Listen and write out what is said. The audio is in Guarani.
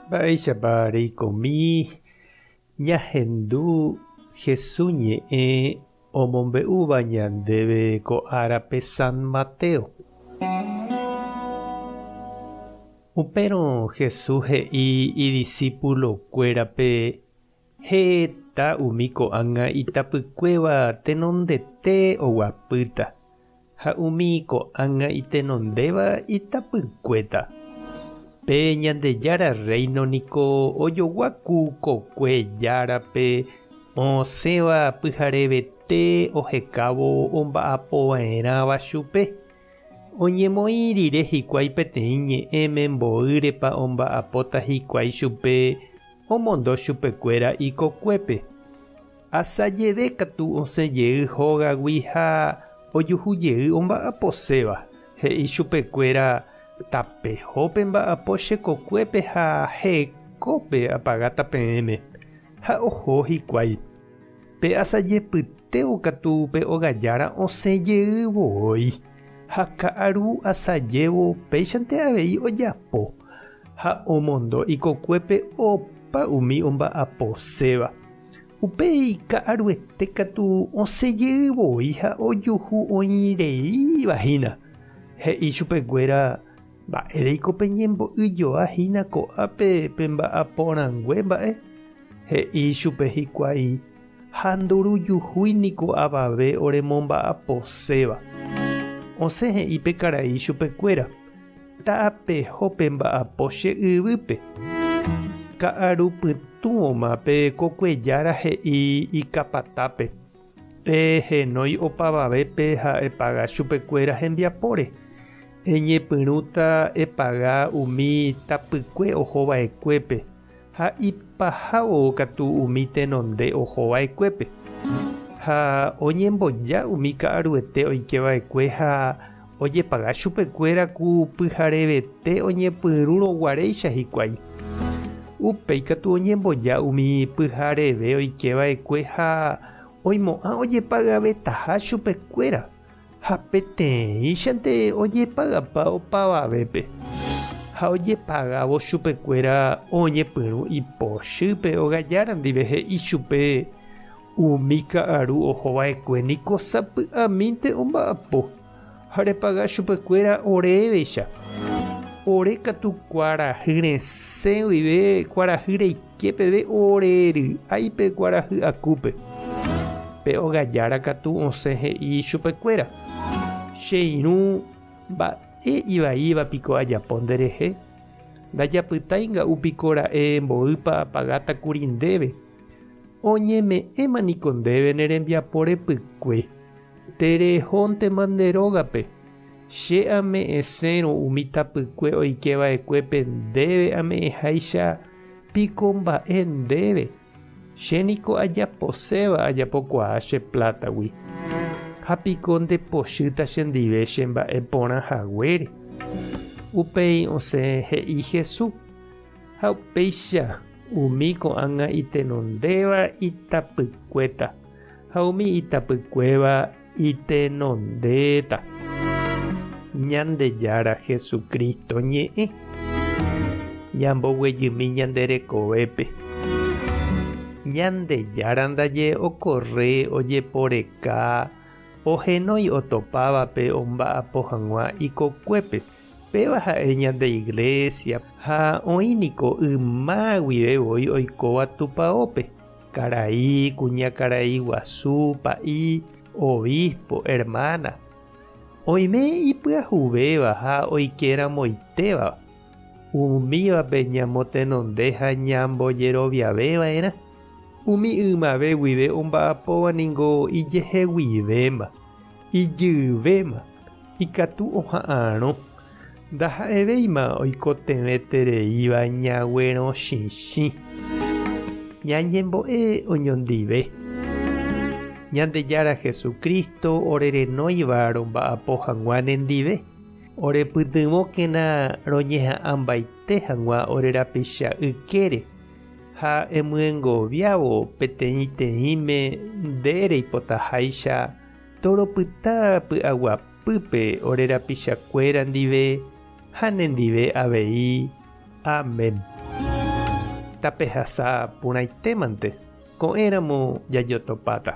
Mba'éichapa reikomi ñahendu Hesu ñe'ẽ omombe'úva ñandéve ko árape San Mateo? Upérõ Jesús he'i idisípulokuérape heta umi ko'ág̃a itapykuéva tenondete oguapýta, ha umi ko'ág̃a itenondéva itapykuéta. Pe Ñandejára Rréino niko ojogua ku kokue járape osẽva pyharevete ohekávo omba'apova'erãva chupe. Oñemoĩ rire hikuái peteĩ ñe'ẽme mboýrepa omba'apóta hikuái chupe omondo chupekuéra ikokuépe. Asajeve katu osẽ jey hógagui ha ojuhu jey omba'aposéva, he'i chupekuéra, Tapeho pemba'apo che kokuépe ha hekópe apagáta peẽme. Ha oho hikuái. Pe asajepytévo katu pe ogajára osẽ jey voi, ha ka'aru asajévo péichante avei ojapo, ha omondo ikokuépe opa umi omba'aposéva. Upéi ka'aruete katu osẽ jey voi ha ojuhu oĩ reíva hína. He'i chupekuéra, Mba'éreiko peñembo'y joa hína ko'ápe pemba'apo rãngue mba'e? He'i chupe hikuái, Ha ndorujuhúi niko avave oremomba'aposéva. Osẽ he'i pe karai chupekuéra, Tapeho pemba'apo che yvýpe. Ka'aru pytũoma pe kokuejára he'i ikapatápe, Ehenói opavavépe ha epaga chupekuéra hembiapóre. Eñepyrũta epaga umi tapykue oho va'ekuépe. Ha ipahávo katu umi tenonde oho va'ekuépe. Ha oñemboja umi ka'aruete oike va'ekue ha ojepaga chupekuéra ku pyharevete oñepyrũrõ guaréicha hikuái. Upéi katu oñemboja umi pyhareve oike va'ekue ha oimo'ã ojepagavetaha chupekuéra. Ha peteĩchante ojepagapa opavavépe, ha ojepagávo chupekuéra oñepyrũ ipochy pe ogajára ndive he'i chupe, Umi ka'aru oho va'ekue niko sapy'amínte omba'apo, ha repaga chupekuéra oréveicha. Ore katu kuarahy resẽ guive kuarahy reike peve ore ry'ái pe kuarahy akúpe. Pe ogajára katu osẽ he'i ichupekuéra, Che irũ, mba'e ivaíva piko ajapo nderehe? Ndajapytái nga'u piko ra'e mboýpa apagáta kuri ndéve? Oñeme'ẽma niko ndéve ne rembiapo repykue. Terehóntema nde rógape. Che ame'ẽsérõ umi tapykue oike va'ekuépe ndéve ame'ẽháicha piko mba'e ndéve? Che niko ajaposéva ajapokuaa che plátagui. Ha piko ndepochýta chendive che mba'e porã haguére? Upéi osẽ he'i Jesús, Ha upéicha umi ko'ág̃a itenondéva itapykuéta, ha umi itapykuéva itenondéta. Ñandejára Jesucristo ñe'ẽ ñamboguejymi ñande rekovépe. Ñandejára ndaje okorre ojeporeka ohenói otopávape omba'apo hag̃ua ikokuépe. Péva ha'e ñande Iglesia ha oĩ niko yma guive voi oikóva tupaópe. Karai, kuñakarai guasu, pa'i, obispo, hermana. Oime ipyahuvéva ha oikeramoitéva, umívape ñamotenonde ha ñambojeroviave va'erã. Umi ymave guive omba'apóva ningo ijeheguivéma, ijyvéma, ikatu oha'arõ, ndaha'evéima oikotevẽtereíva ñaguerõchichĩ. Ñañembo'e oñondive. Ñandejára Jesucristo orerenóiva romba'apo hag̃ua nendive, orepytyvõkena roñeha'ãmbaite hag̃ua ore rapicha ykére ha emyengoviávo peteĩteĩme nde reipotaháicha toropyta py'aguapy. Pýpe ore rapichakuéra ndive ha nendive avei. Amén. Tapehasa porãitémante, ko'ẽramo jajotopáta.